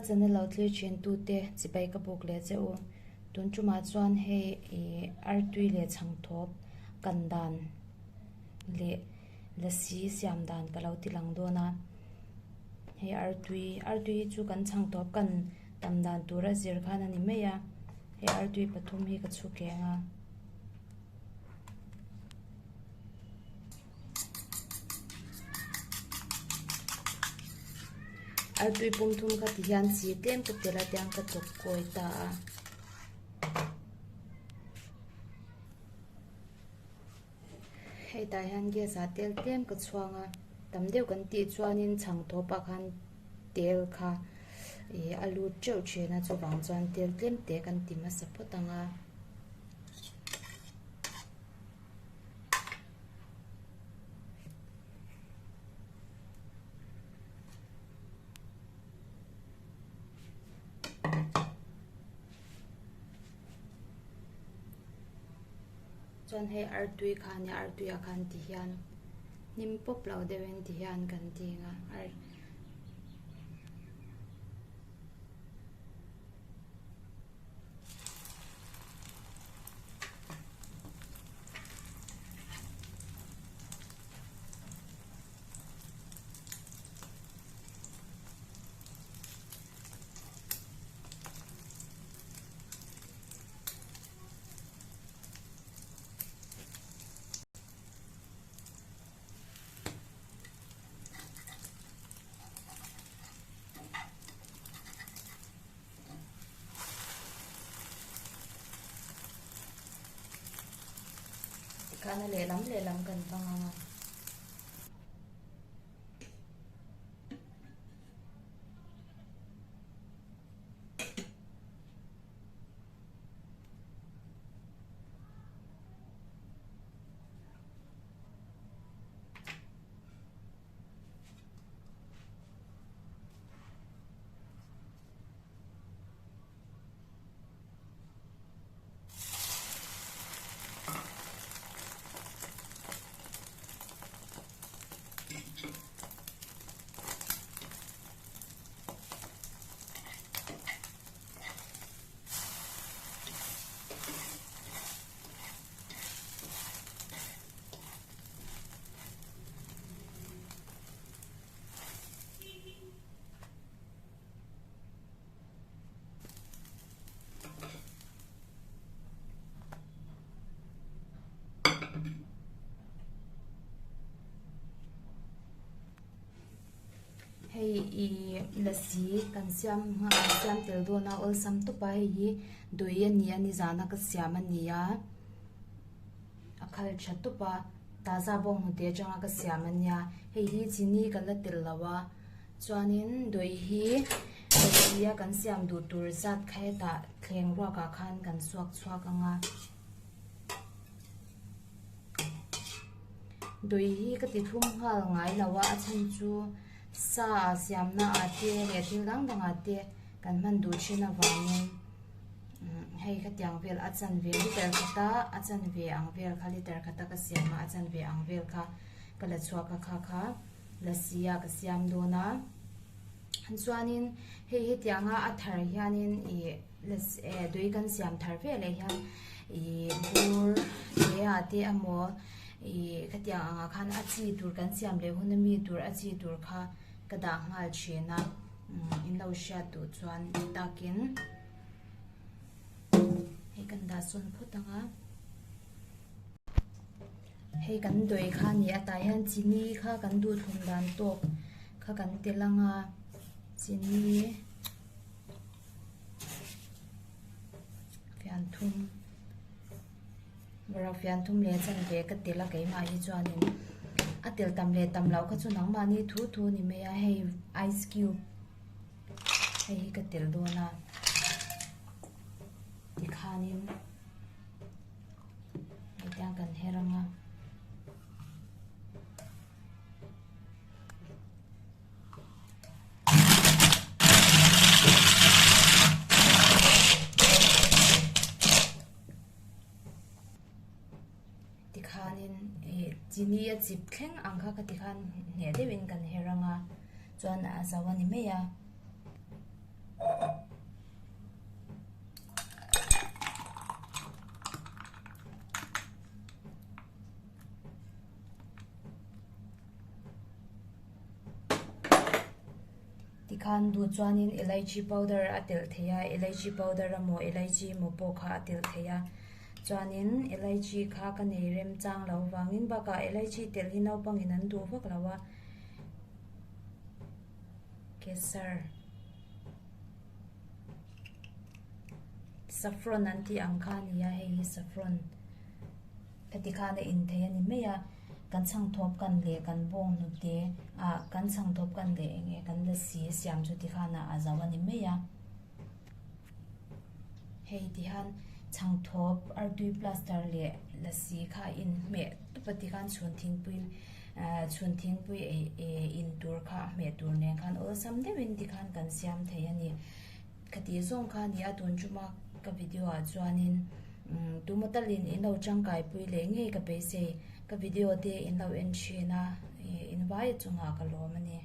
channel lo thlir thin tute chibai ka buk leh che u. Tun tumah chuan hei ih artui leh chhangthawp kan dan leh lasi siam dan ka lo ti lang dawn a. Hei artui artui hi chu kan chhangthawp kan tam dan tura zir khan a ni mai a. Hei artui pathum hi ka chhu keng a. Artui pum thum kha ti hian chi tlem ka tel a tiang ka chawp kawi ta a. Hei tah hian gas ah tel tlem ka chhuang a tam deuh kan tih chuanin chhang thawp ah khan tel kha ih a lut teuh thin a chuvang chuan tel tlem te kan ti hmasa phawt ang a. Chuan hei artui kha a nia artui ah khan ti hian hnim pawp lo deuh in ti hian kan ding a ar. Tikhan a lehlam lehlam kan hmang ang a. Hei i lasi kan siam siam tel dawn a awlsam tawp a hei hi dui a ni a nizana ka siam a ni a a khal tha tawp a taza bawng hnute atanga ka siam a nia hei hi chini ka la tel lo a chuanin dui hi lasi a kan siam duh tur zat kha hetah thleng ruak ah khan kan suak chhuak ang a. Dui hi ka ti thlum nghal ngai lo a a chhan chu sa siamna ah te leh thil dang dang ah te kan hman duh thin avangin hei khatiang vel a chanve liter khata a chanve ang vel kha liter khata ka siam a a chanve ang vel kha ka la chhuak a kha kha lasi a ka siam dawn a chuanin hei hetianga a thar hianin ih Tui kan siam thar ve leh hian ih bur te ah te emaw ih khatiang angah khan a chi tur kan siam leh hun ami tur a chi tur kha ka dah nghal thin a in lo hriat duh chuan takin hei kan dah sawn phawt ang a hei kan dawi kha a ni a tah hian chini kha kan duhthlum dan tawk kha kan tel ang a chini. Fianthum varak fianthum leh chanve ka tel a keimah hi chuanin a tel tam leh tam loh kha chu nangmahni thu thu a ni mai a hei ice cube hei hi ka tel dawn a tikhanin hetiang kan her ang a. Tikhanin ih chini a chip thleng ang kha ka tikhan hneh deuhin kan her ang a chuan a zo a ni mai a. Tikhan duh chuanin elaichi powder a telh theih a, elaichi powder emaw elaichi emaw pawh kha a telh theih a. Chuanin elaichi kha ka nei rem chang lo vangin bakah elaichi telh hi naupangin an duh vak lo a. Kesar Saffron an tih ang kha a ni a, hei hi saffron heti khan a inthei a ni mai a, kan chhangthawp kan leh kan bawng hnute ah kan chhangthawp kan leh eng nge kan lasi siam chu ti khan a zo a ni mai a. Hei ti hian chhangthawp artui plaster leh lasi kha a inhmeh tawp a ti khan chhun thingpui ahh chhun thingpui ei eh in tur kha a hmeh tur nen khan awlsam deuhin ti khan kan siam thei a ni. Khati zawng kha a ni a tun chuma ka video ah chuanin umm tumaw talin in lo tangkai pui leh ngei ka beisei ka video te in lo en thin a ih in vai chungah ka lawm a ni.